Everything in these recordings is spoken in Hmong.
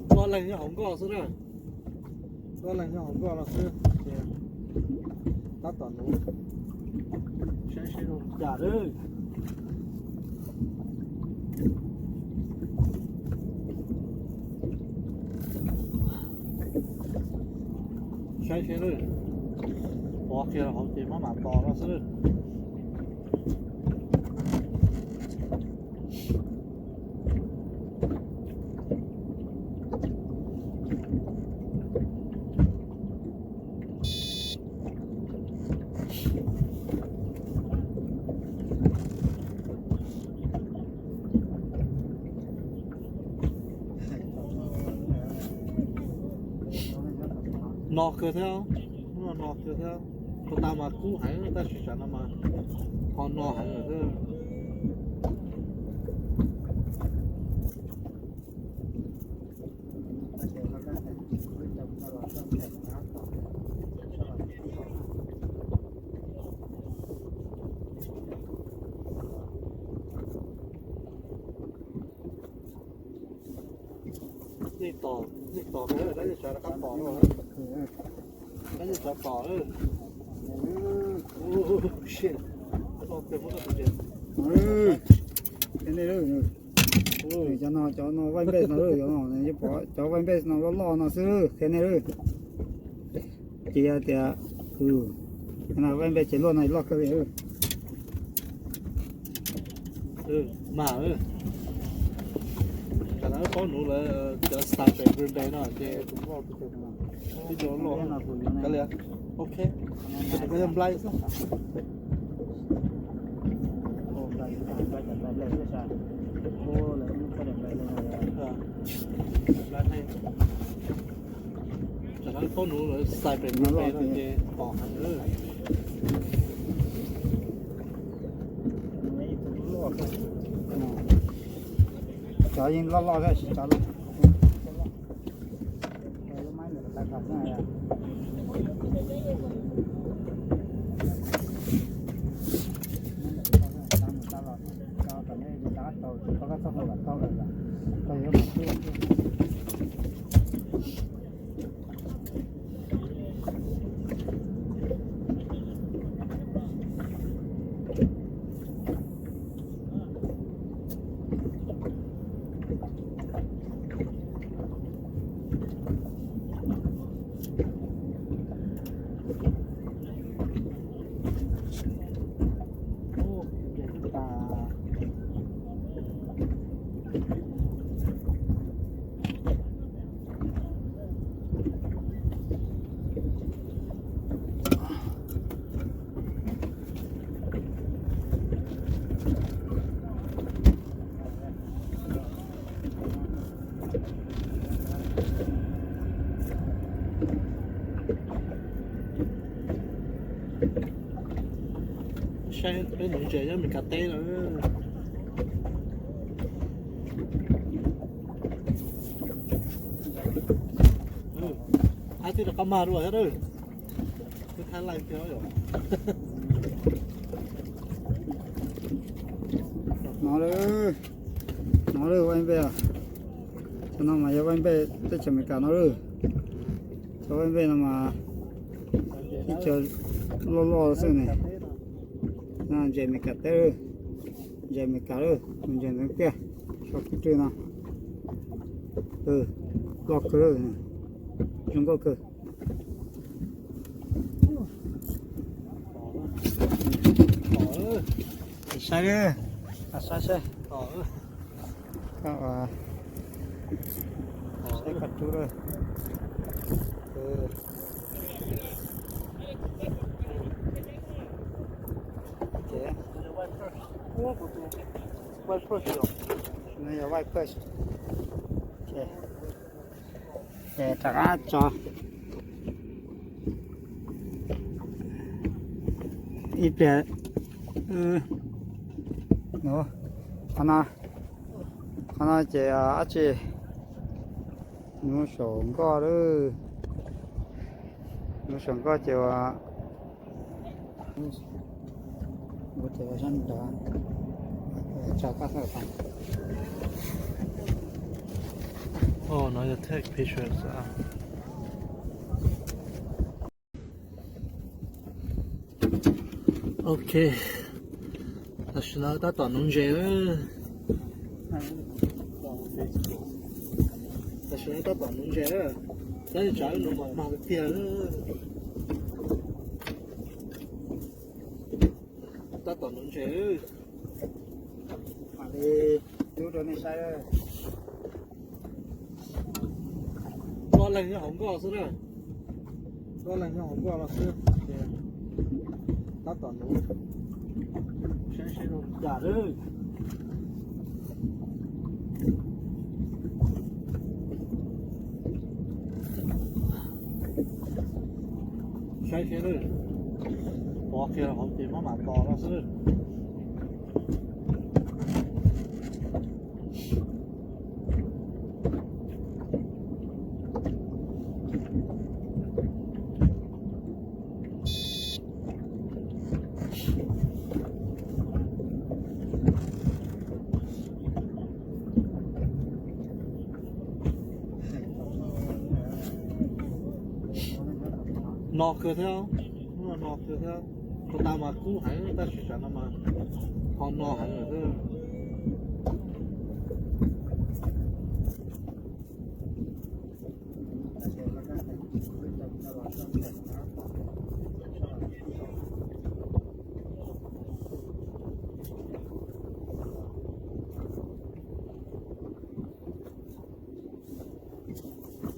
Koj leeg nyob hauv nkoj xwb na. Koj leeg nyob hauv nkoj no xwb ces tab tom nuv saib seb zoo li cas lawm. Saib seb lawm, pov kiag rau hauv ces maj mam tos no xwb. No kawg thiab, no kawg thiab. Puas tas mas kub heev tab sis tsam no mas ho no heev lawm thiab. Nej tos, nej tos kawg, dab Ntxawg Tsawv rov qab tos no. Dab Ntxawg Tsawv tos. Shit. Tos kawg muab koj tus tsev. Qhia nej, cov no, cov no vaij npej no, cov no, cov vaij npej no loj loj no xwb, qhia nej. Ces yog tias, vaij npej tsev luaj no loj kawg li. Mas, tsam no paub nuv lawv cov style pem Green Bay no ces ib co loj kav liam. Ok, koj yog nplai xwb. Tsam no paub nuv lawv style pem Green Bay no ces pom heev. Cov yeej loj loj thiab tsis cov loj. Saib peb nuv ntses nyob Meskas teb no. Ab, twb rov qab mag dua thiab. Twb thaij laij kiag. No lawm, no lawm vaij npej. Cov no mas yog vaij npej teb chaws Amelikas no lawm. Cov vaij npej no mas ib co loj loj xwb ne. No ntses Amelikas teb lawm, ntses Amelikas lawm, ntses ntxeev tiag, so kuv rwg no. Loj kawg, zoo nkauj kawg. Saib, saib seb. Koj, saib koj rub lawm. No yog vaij pawg. Ces rov qab tso ib pliag. Qhov no, qhov no ces dab tsi, nuv saum nkoj lawm. Nuv saum nkoj ces ua, ua ces ua sab nrad. Tso koj thaij. Oh, no you take pictures. Ok, tam sim no tab tom nuv ntses. Tam sim no tab tom nuv ntses, tab sis tsam nuv mas mag tiag. Tab tom nuv ntses. Mam li rub rau nej saib. Ob leeg nyob hauv nkoj xwb na. Ob leeg nyob hauv nkoj no xwb ces tab tom nuv. Saib seb zoo cas lawm. Saib seb lawm, pov kiag hauv ces maj mam tos no xwb. No kawg thiab, no kawg thiab. Ko taw mas kub heev tab sis tsam no mas ho no heev lawm xwb.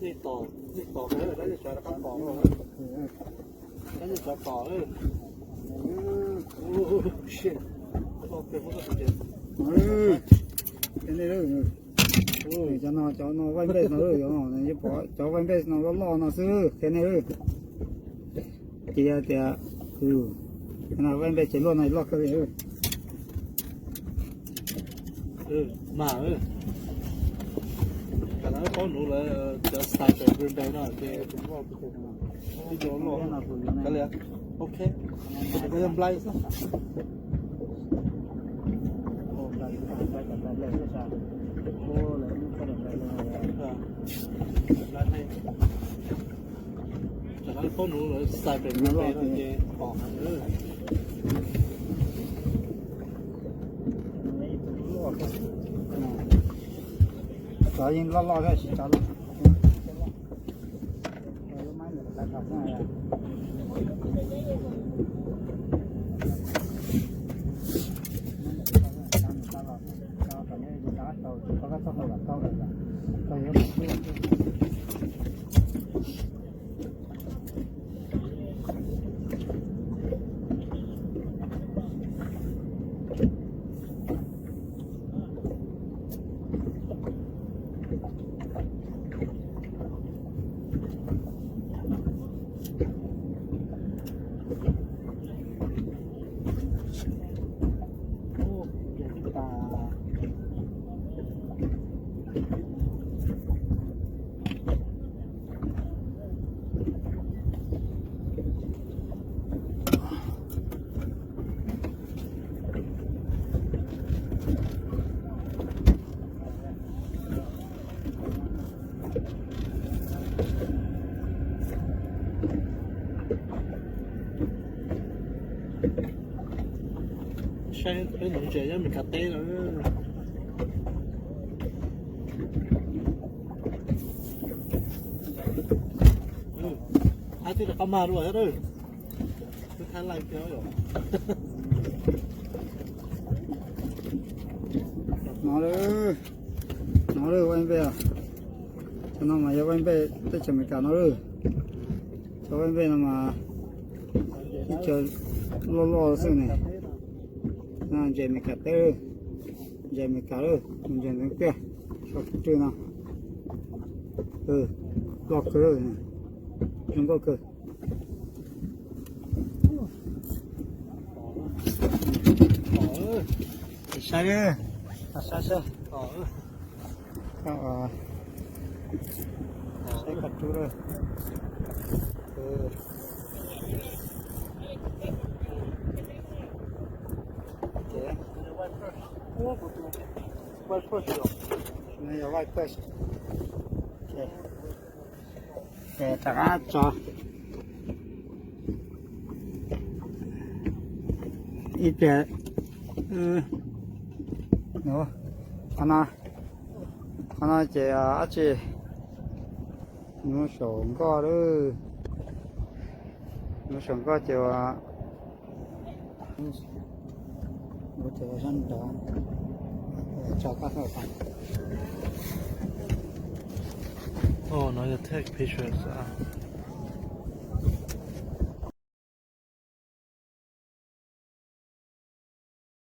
Nej tos, nej tos, nej sawv rov qab tos, nej sawv tos. Cov no, cov no white bass no, cov white bass no loj loj no xwb, qhia nej. Ces yog tias, no white bass ces loj no loj kawg li. Mas, paub nuv lawm cov style Green Bay no ces, ib co loj, kav liam, ok, koj yog nplai xwb. Tam no paub nuv lawm style Green Bay no ces pom heev. Cov yeej loj loj thiab tsis tso loj. Saib peb nuv ntses nyob Meskas teb no. Ab, twb rov qab mag dua thiab. Twb thaij laij kiag. No, no lawm, vaj npej. Cov no mas yog vaj npej teb chaws Amelikas no lawm. Cov vaj npej no mas ib co loj loj xwb ne. Ntses Amelikas teb, ntses Amelikas lawm, ntses ntxeev tiaj, so rwg no. Loj kawg, zoo nkauj kawg. Saib, saib, saib. Saib koj rub lawm. Ua, kuv Nws yog vaj tag. Ces rov qab tso ib pliag. Qhov no, qhov no ces dab tsi, nws saum nkoj lawm. Nws saum nkoj ces ua, ua ces ua sab nrad, tso koj hauj pas. Oh, no yog take pictures ah.